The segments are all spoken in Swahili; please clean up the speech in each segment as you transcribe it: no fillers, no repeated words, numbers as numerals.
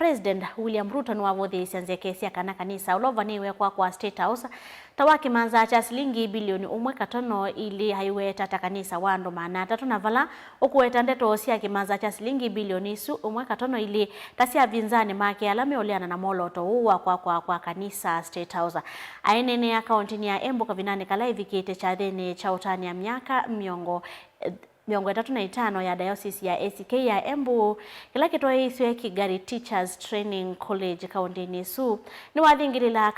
President William Ruto niwavuthiisya nzeke sya kana kanisa ulova niwe kwa kwa State House ta wakimanza cha silingi bilioni 1.2 haiweta ta kanisa wa andu 300 na vala ukuweta ndeto sya kimanza cha silingi bilioni isu 1.2 ta sya vinzani make ala meuleana na moloto uwa kwa kanisa State House. Aenene akaunti ya Embu kavinani kala ivikite chathini cha utani ya miaka 35 ya diocese ya ACK ya Embu kila kitwaiswe Kigari Teachers Training College kaunti su niwathingilila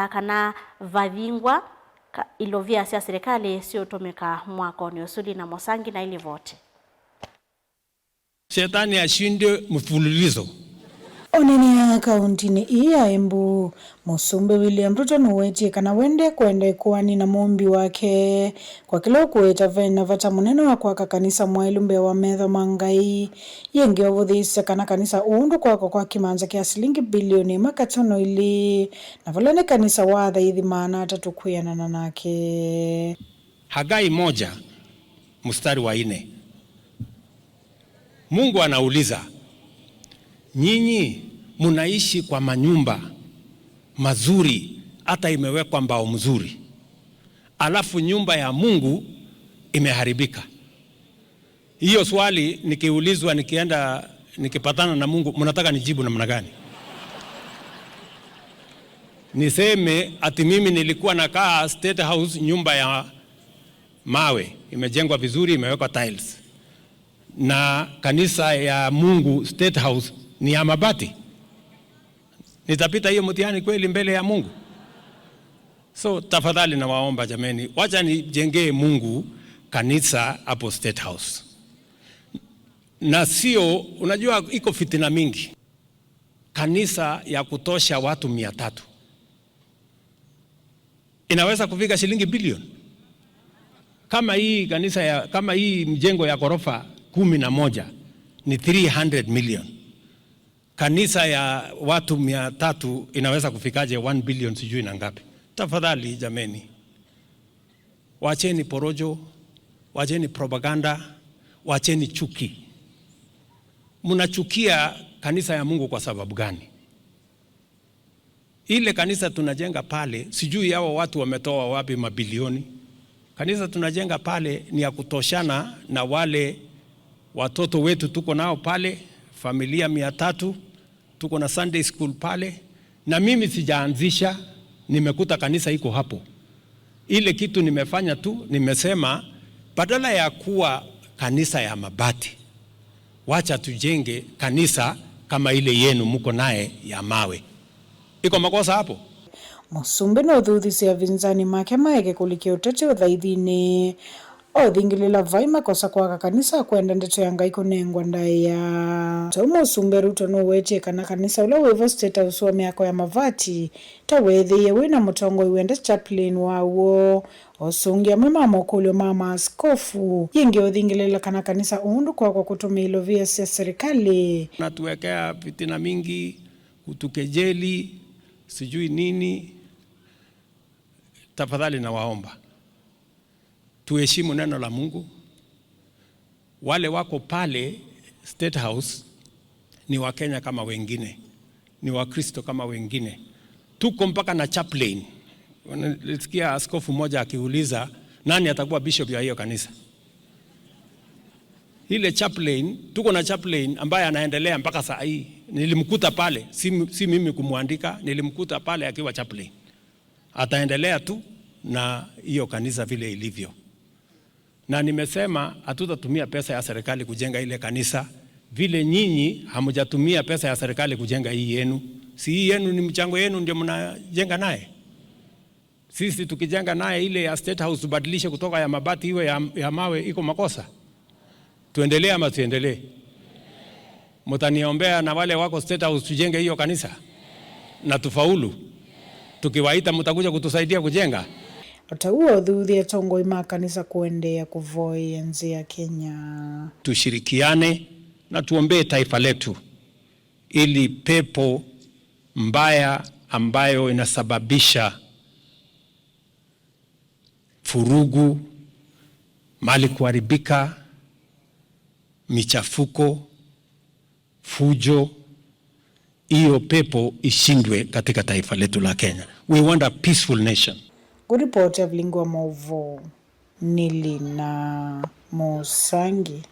kana vathingwa ilovia sya serikali siutumika mwakoni usuli na Mosangi na ilivote. Shetani ashinde mfululizo. Onene kauntini ii ya Embu Musumbi William Ruto nuwetie kana wende kwenda ikuani na mumbi wake kwa kila ukueta vena vata munene wa kwaka kanisa mwailu mbee wa metho ma Ngai yengi ovuthiisya kana kanisa uundu kwakwa kwa kimanza kia silingi bilioni 1.2 na vala ni kanisa wa athaithi 300 kwianana nake. Hagai 1 mstari wa 4, Mungu anauliza, nyinyi munaishi kwa manyumba mazuri, hata imewekwa mbao mzuri, alafu nyumba ya Mungu imeharibika. Hiyo swali nikiulizwa, nikienda nikipatana na Mungu, mnataka nijibu namna gani? Niseme ati mimi nilikuwa nakaa State House, nyumba ya mawe imejengwa vizuri, imewekwa tiles, na kanisa ya Mungu State House ni ya mabati? Nitapita hiyo mtihani kweli mbele ya Mungu? So tafadhali nawaomba jameni, wacha nijengee Mungu kanisa hapo State House. Na sio, unajua iko fitina mingi. Kanisa ya kutosha watu 300 inaweza kufika shilingi bilioni. Kama hii kanisa ya, kama hii mjengo ya ghorofa 11 ni 300 million. Kanisa ya watu 300 inaweza kufikaje 1 billion sijui na ngapi? Tafadhali jameni, wacheni porojo, wacheni propaganda, wacheni chuki. Mnachukia kanisa ya Mungu kwa sababu gani? Ile kanisa tunajenga pale, sijui hao watu wametoa wapi mabilioni. Kanisa tunajenga pale ni ya kutoshana na wale watoto wetu tuko nao pale, familia 300, tuko na Sunday school pale, na mimi sijaanzisha, nimekuta kanisa iko hapo. Ile kitu nimefanya tu, nimesema badala ya kuwa kanisa ya mabati, wacha tujenge kanisa kama ile yenu muko naye ya mawe. Iko makosa hapo? Musumbi no thuthisia vinzani make maeke kulikia uteti uthaithini othingilila vai makosa kwaka kanisa kwenda ndeto ya Ngai kunengwa ndaia tau Musumbi Ruto nuwetie kana kanisa ula wivo State House wa miako ya mavati ta wethiie wina mutongoi wenda chaplain wawo osungi amwe ma mokulio ma maaskofu yingi uthingilila kana kanisa undu kwakwa kutumia ilovia sya serikali. Natuwekea fitina mingi, kutukejeli, sijui nini. Tafadhali nawaomba tuheshimu neno la Mungu. Wale wako pale State House ni Wakenya kama wengine, ni Wakristo kama wengine. Tuko mpaka na chaplain. Nilisikia askofu mmoja akiuliza nani atakuwa bishop ya hiyo kanisa. Ile chaplain, tuko na chaplain ambaye anaendelea mpaka saa hii. Nilimkuta pale, si mimi kumwandika, nilimkuta pale akiwa chaplain. Ataendelea tu na hiyo kanisa vile ilivyo. Na nimesema hatutatumia pesa ya serikali kujenga ile kanisa vile nyinyi hamjatumia pesa ya serikali kujenga hii yenu. Si hii yenu ni mchango yenu ndio mnajenga naye. Sisi tukijenga naye ile ya State House tubadilishe kutoka ya mabati iwe ya mawe, iko makosa? Tuendelee ama tuendelee? Mtaniombea na wale wako State House tujenge hiyo kanisa na tufaulu. Tukiwaita mtakuja kutusaidia kujenga. Otauo thuthi atongoi ma kanisa kuendeea kuvoia nzi ya Kenya. Tushirikiane na tuombee taifa letu ili pepo mbaya ambayo inasababisha furugu, mali kuharibika, michafuko, Fujo, hiyo pepo ishindwe katika taifa letu la Kenya. We want a peaceful nation. Kuripoti ya vilingi wa mauvoo ni Lina Musangi.